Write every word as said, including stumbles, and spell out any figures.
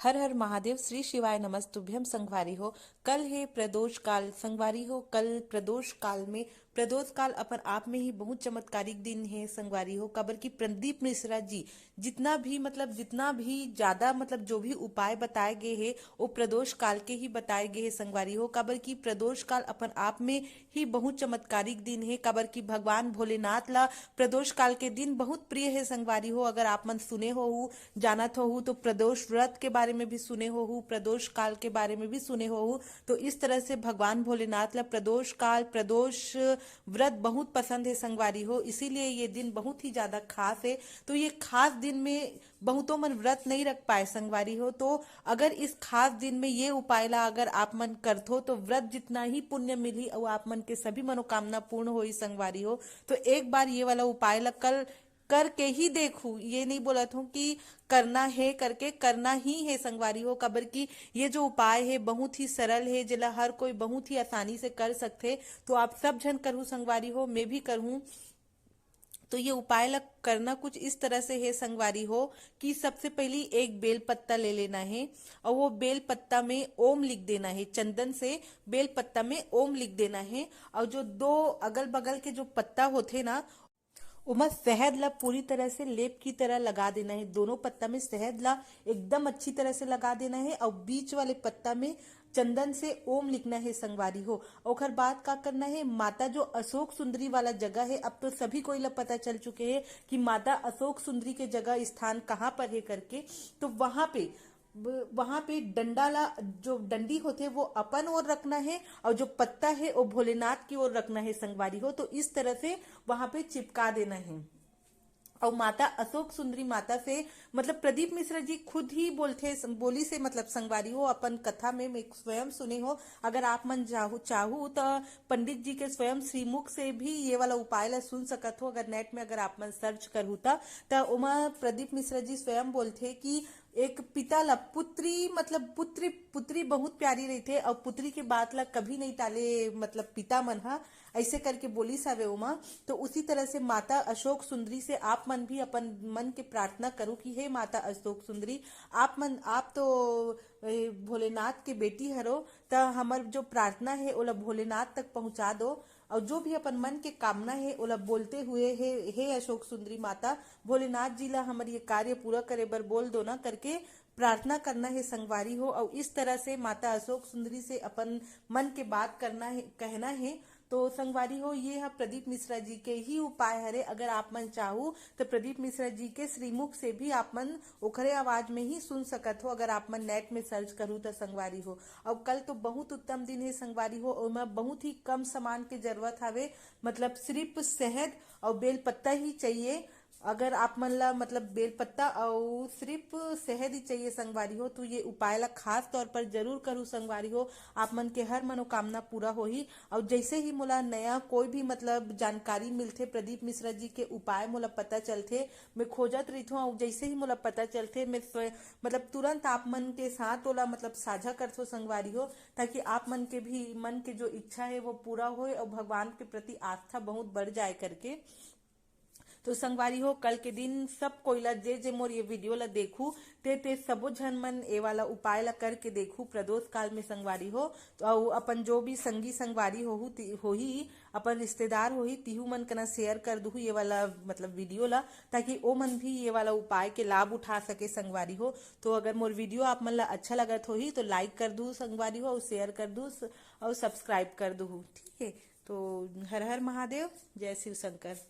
हर हर महादेव, श्री शिवाय नमस्तुभ्यम संगवारी हो। कल हे प्रदोष काल संगवारी हो। कल प्रदोष काल में, प्रदोष काल अपन आप में ही बहुत चमत्कारिक दिन हे संगवारी हो, काबर कि प्रदीप मिश्रा जी जितना भी, मतलब, जितना भी ज्यादा, मतलब, जो भी उपाय बताए गए हे, वो प्रदोष काल के ही बताए गए हे संगवारी हो, काबर कि प्रदोष काल अपन आप में ही बहुत चमत्कारिक दिन हे, काबर कि भगवान भोलेनाथ ला प्रदोष काल के दिन बहुत प्रिय हे संगवारी हो। अगर आप मन सुने होहू, जानत होहू, तो प्रदोष व्रत के बारे में भी सुने होहू, प्रदोष काल के बारे में भी सुने होहू। तो इस तरह से भगवान भोलेनाथ ला प्रदोष काल, प्रदोष व्रत बहुत पसंद हे संगवारी हो, इसीलिए ये दिन बहुत ही ज्यादा खास हे। तो ये खास दिन में बहुतों मन व्रत नहीं रख पाए संगवारी हो, तो अगर इस खास दिन में ये उपाय ला अगर आप मन करथो, तो व्रत जितना ही पुण्य मिलही और आप मन के सभी मनोकामना पूर्ण होही संगवारी हो। तो एक बार ये वाला उपाय ला कल करके ही देखू, ये नहीं बोलत हूँ कि करना है करके, करना ही है संगवारी हो, काबर कि ये जो उपाय है बहुत ही सरल है, जेला हर कोई बहुत ही आसानी से कर सकथे। तो आप सब झन करहू संगवारी हो, मैं भी करहूँ। तो ये उपाय ला करना कुछ इस तरह से है संगवारी हो, कि सबसे पहली एक बेल पत्ता ले लेना है और वो बेल पत्ता में ओम लिख देना है, चंदन से बेल पत्ता में ओम लिख देना है। और जो दो अगल बगल के जो पत्ता होथे ना, ओमा शहद ला पूरी तरह से लेप की तरह लगा देना है। दोनों पत्ता में शहद ला एकदम अच्छी तरह से लगा देना है और बीच वाले पत्ता में चंदन से ओम लिखना है संगवारी हो। ओकर बाद का करना है, माता जो अशोक सुंदरी वाला जगह है, अब तो सभी कोई ला पता चल चुके हैं कि माता अशोक सुंदरी के जगह स्थान कहाँ पर है करके। तो वहां पे, वहां पे डंडा ला, जो डंडी होथे वो अपन ओर रखना है और जो पत्ता है वो भोलेनाथ की ओर रखना है संगवारी हो। तो इस तरह से वहां पे चिपका देना है। और माता अशोक सुंदरी माता से, मतलब, प्रदीप मिश्रा जी खुद ही बोलथे, बोली से, मतलब, संगवारी हो, अपन कथा में मैं स्वयं सुने हो। अगर आप मन चाहू, चाहू तो पंडित जी के स्वयं श्रीमुख से भी ये वाला उपाय ला सुन सकत हो। अगर नेट में अगर आप मन सर्च करहू त, त ओमा प्रदीप मिश्रा जी स्वयं बोलथे कि एक पिता ला पुत्री, मतलब, पुत्री, पुत्री बहुत प्यारी रहिथे और पुत्री के बात ला कभी नहीं टाले, मतलब, पिता मन हा ऐसे करके बोलिस हवे ओमा। तो उसी तरह से माता अशोक सुंदरी से आप मन भी अपन मन के प्रार्थना करू कि हे माता अशोक सुंदरी, आप मन, आप तो, ए, भोलेनाथ के बेटी हरो, त हमर जो प्रार्थना है ओला भोलेनाथ तक पहुंचा दो। और जो भी अपन मन के कामना है ओला बोलते हुए, हे, हे अशोक सुंदरी माता, भोलेनाथ जी ला हमर ये कार्य पूरा करे बर बोल दो ना करके प्रार्थना करना है संगवारी हो। और इस तरह से माता अशोक सुंदरी से अपन मन के बात करना है, कहना है। तो संगवारी हो, ये ह प्रदीप मिश्रा जी के ही उपाय हरे। अगर आप मन चाहू तो प्रदीप मिश्रा जी के श्रीमुख से भी आप मन ओखरे आवाज में ही सुन सकत हो, अगर आप मन नेट में सर्च करू तो संगवारी हो। और कल तो बहुत उत्तम दिन है संगवारी हो, ओमा बहुत ही कम सामान के जरूरत हवे, मतलब, सिर्फ शहद और बेल पत्ता ही चाहिए। अगर आप मन ला, मतलब, बेल पत्ता और सिर्फ शहद ही चाहिए संगवारी हो, तो ये उपाय ला खास तौर पर जरूर करू संगवारी हो। आप मन के हर मनोकामना पूरा होही। और जैसे ही मोला नया कोई भी, मतलब, जानकारी मिलथे प्रदीप मिश्रा जी के उपाय, मोला पता चलथे, मैं खोजत रहिथों, और जैसे ही मोला पता चलथे, मैं स्वयं, मतलब, तुरंत आप मन के साथ ओला, मतलब, साझा करथों संगवारी हो, ताकि आप मन के भी मन के जो इच्छा है वो पूरा होए और भगवान के प्रति आस्था बहुत बढ़ जाए करके। तो संगवारी हो, कल के दिन सब कोई ला, जे जे मोर ये वीडियो ला देखू, ते ते सबो झन मन ए वाला उपाय ला करके देखू प्रदोष काल में संगवारी हो। तो अउ अपन जो भी संगी संगवारी होहू ति-, होही, अपन रिश्तेदार होही, तिहू मन कना शेयर कर दुहू ये वाला, मतलब, वीडियो ला, ताकि ओ मन भी ये वाला उपाय के लाभ उठा सके संगवारी हो। तो अगर मोर वीडियो आप मन ला अच्छा लगत होही तो लाइक कर दुहू संगवारी हो, और शेयर कर दुहू, और सब्सक्राइब कर दुहू, ठीक है। तो हर हर महादेव, जय शिव शंकर।